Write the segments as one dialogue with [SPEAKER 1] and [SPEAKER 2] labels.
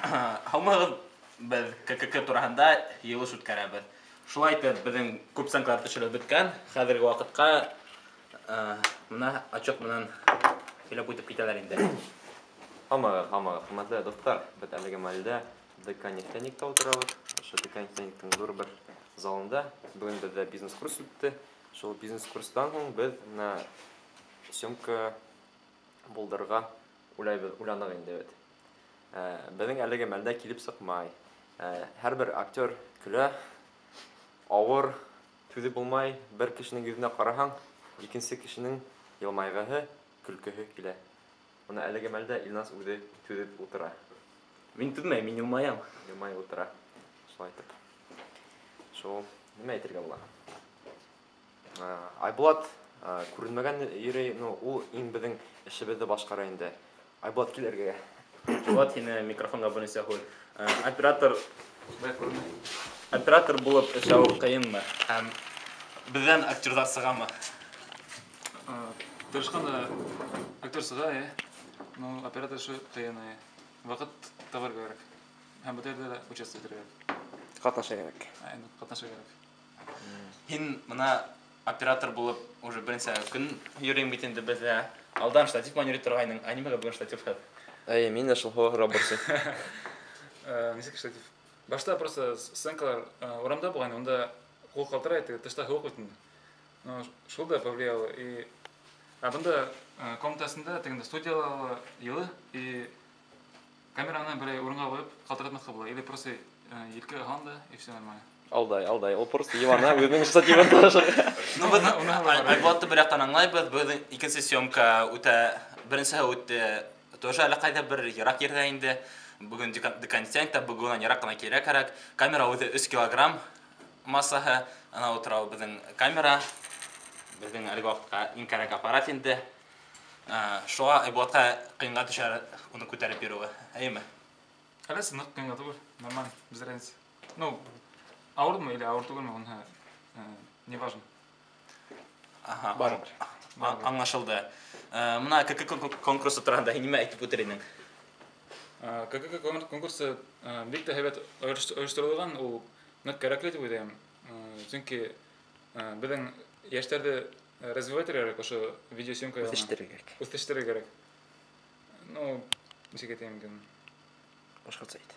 [SPEAKER 1] Һаумыһығыҙ, беҙ ККК тураһында йыйылыш үткәрәбеҙ. Шулай итеп, беҙҙең күп сценкалар төшөрөлөп бөткән. Хәҙерге ваҡытҡа мына отчет менән һөйләп үтеп китәләр инде.
[SPEAKER 2] Һаумыһығыҙ, һаумыһығыҙ, хөрмәтле дуҫтар. Беҙ әлеге мәлдә ДК «Нефтяникта» ултырабыҙ. Ошо ДК «Нефтяниктың» ҙур бер залында. Бөгөн беҙҙә бизнес-курс үтте. Шул бизнес-курстан һуң беҙ мына съемка булдырырға уйлайбыҙ, уйланыҡ инде бит. Беҙҙең әлеге мәлдә килеп сыҡмай. Һәр бер актер көлә, ауыр, түҙеп булмай. Бер кешенең йөҙөнә ҡараһаң, икенсе кешенең йылмайғыһы, көлкөһө килә. Мына әлеге мәлдә Илназ үҙе түҙеп ултыра.
[SPEAKER 1] Мин түҙмәйем, мин йылмаям.
[SPEAKER 2] Йылмайып ултыра. Шулай итеп. Шул, нимә әйтергә була? Айбулат күренмәгән йөрөй, ну, ул иң беҙҙең эшебеҙҙе башҡара инде. Айбулат, кил эргәгә.
[SPEAKER 1] Айбулат, һине микрофонға беренсе һүҙ. Оператор булып эшләү ҡыйынмы? Һәм беҙҙән актерҙар сығамы?
[SPEAKER 3] Тырышҡанда актер сыға, Ну, оператор эше ҡыйын, Ваҡыт табырға кәрәк. Һәм бөтә ерҙә лә участвовать итергә кәрәк.
[SPEAKER 2] Ҡатнаша кәрәк.
[SPEAKER 3] Ҡатнаша кәрәк.
[SPEAKER 1] Һин мына оператор булып уже беренсе көн йөрөйң бит инде беҙҙә. Алдан штатив менән йөрөй торғайның. Ә нимәгә бөгөн штативһыҙ?
[SPEAKER 2] Әй, мин дә шул һорап борсой.
[SPEAKER 3] Нисек штатив? Башта просто сценкалар урамда булған, унда ҡул ҡалтырай, тышта һыуыҡ бит инде. Но шул да повлияло. И ә бында комнатасында, тегендә студияла йылы, и камераны берәй урынға ҡуйып ҡалтыратмаҫҡа була. Или просто елкә һалам да, и все нормально.
[SPEAKER 2] Алдай, алдай. Ул просто йыуана, үҙенең штативын ташыр.
[SPEAKER 1] Ну, беҙ Айбулатты бер яҡтан аңлайбыҙ. Беҙҙең икенсе съемка үтә, беренсеһе үтте тоже әле ҡайҙа бер йыраҡ ерҙә инде. Бөгөн ДК «Нефтяникта», бөгөн унан йыраҡ ҡына килергә кәрәк. Камера үҙе 3 килограмм массаһы. Ана ултыра ул беҙҙең камера. Беҙҙең әлеге ваҡытҡа иң кәрәк аппарат инде. Шуға Айбулатҡа ҡыйынға төшә уны күтәреп йөрөүе. Әйеме?
[SPEAKER 3] Әле ныҡ ҡыйынға түгел, нормально, без разницы. Ну, ауырмы или ауыр түгелме, уныһы не важно.
[SPEAKER 1] Аһа,
[SPEAKER 2] Барыбер.
[SPEAKER 1] Аңлашылды. Мына ККК конкурсы тураһында һин нимә әйтеп үтер инең?
[SPEAKER 3] ККК конкурсы бик тә һәйбәт ойошторолған, ул ныҡ кәрәкле тип уйлайым. Сөнки беҙҙең йәштәрҙе развивать итергә кәрәк, ошо видеосъемка яғынан.
[SPEAKER 2] Үҫештерергә кәрәк.
[SPEAKER 3] Үҫештерергә кәрәк. Ну, нисек әйтәйем икән?
[SPEAKER 2] Башҡортса әйт.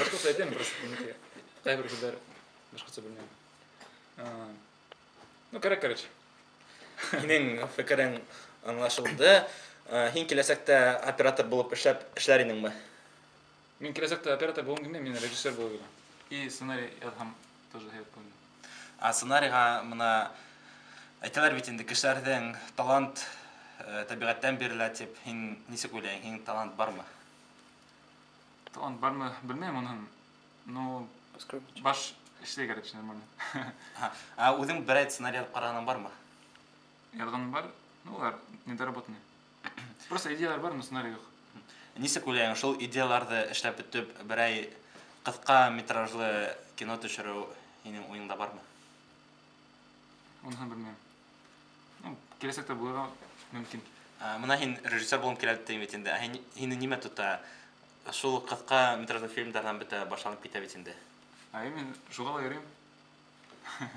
[SPEAKER 3] Башҡортса әйтәм, просто ҡайһы бер һүҙҙәр башҡортса белмәйем. Ну, кәрәк, короче.
[SPEAKER 1] Һинең фекерең аңлашылды. Һин киләсәктә оператор булып эшләп эшләр инеңме?
[SPEAKER 3] Мин киләсәктә оператор булғым килмәй, мин режиссер булып киләм. И сценарий яҙһам тоже һәйбәт булыр.
[SPEAKER 1] Ә сценарийға мына әйтәләр бит инде, кешеләрҙең талант тәбиғәттән бирелә тип. Һин нисек уйлайһың, һинең талант бармы?
[SPEAKER 3] Талант бармы, белмәйем уныһын. Ну, баш эшләй, короче, нормально.
[SPEAKER 1] Ә үҙең берәй сценарий яҙып ҡарағаның бармы?
[SPEAKER 3] Яҙғаным бар, ну, улар недоработанный. Просто идеялар бар, но сценарий юҡ.
[SPEAKER 1] Нисек уйлайһың, шул идеяларҙы эшләп бөтөп, берәй ҡыҫҡа метражлы кино төшөрөү һинең уйыңда бармы?
[SPEAKER 3] Уныһын белмәйем. Ну, киләсәктә булырға мөмкин.
[SPEAKER 1] Мына һин режиссер булғың килә тиң бит инде. Ә һине нимә тота? Шул ҡыҫҡа метражлы фильмдарҙан бөтә башланып китә бит инде.
[SPEAKER 3] Әйе, мин шуға ла йөрөйөм.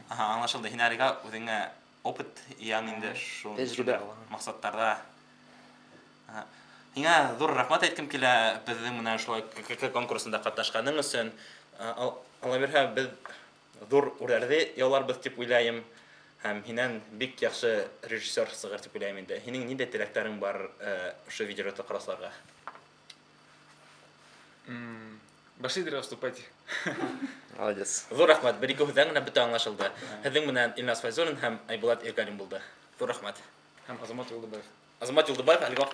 [SPEAKER 1] Аһа, аңлашылды. Һин әлегә үҙеңә опыт йыяң инде шул
[SPEAKER 2] Тәжрибә алаһың.
[SPEAKER 1] маҡсаттарҙа. Аһа. Һиңә ҙур рәхмәт әйткем килә беҙҙең менән шулай ККК конкурсында ҡатнашҡаның өсөн. Алла бирһә, беҙ ҙур үрҙәрҙе яуларбыҙ тип уйлайым. Һәм һинән бик яҡшы режиссер сығыр тип уйлайым инде. Һинең ниндәй теләктәрең бар ошо видеороликты ҡараусыларға?
[SPEAKER 3] Башли дәргә вступайте.
[SPEAKER 2] Молодец.
[SPEAKER 1] Ҙур рәхмәт. Бер ике һүҙҙән генә бөтә аңлашылды. Һеҙҙең менән Илназ Фәйзуллин һәм Айбулат Иргалин булды. Ҙур рәхмәт.
[SPEAKER 3] Һәм Азамат Юлдыбаев.
[SPEAKER 1] Азамат Юлдыбаев әлеге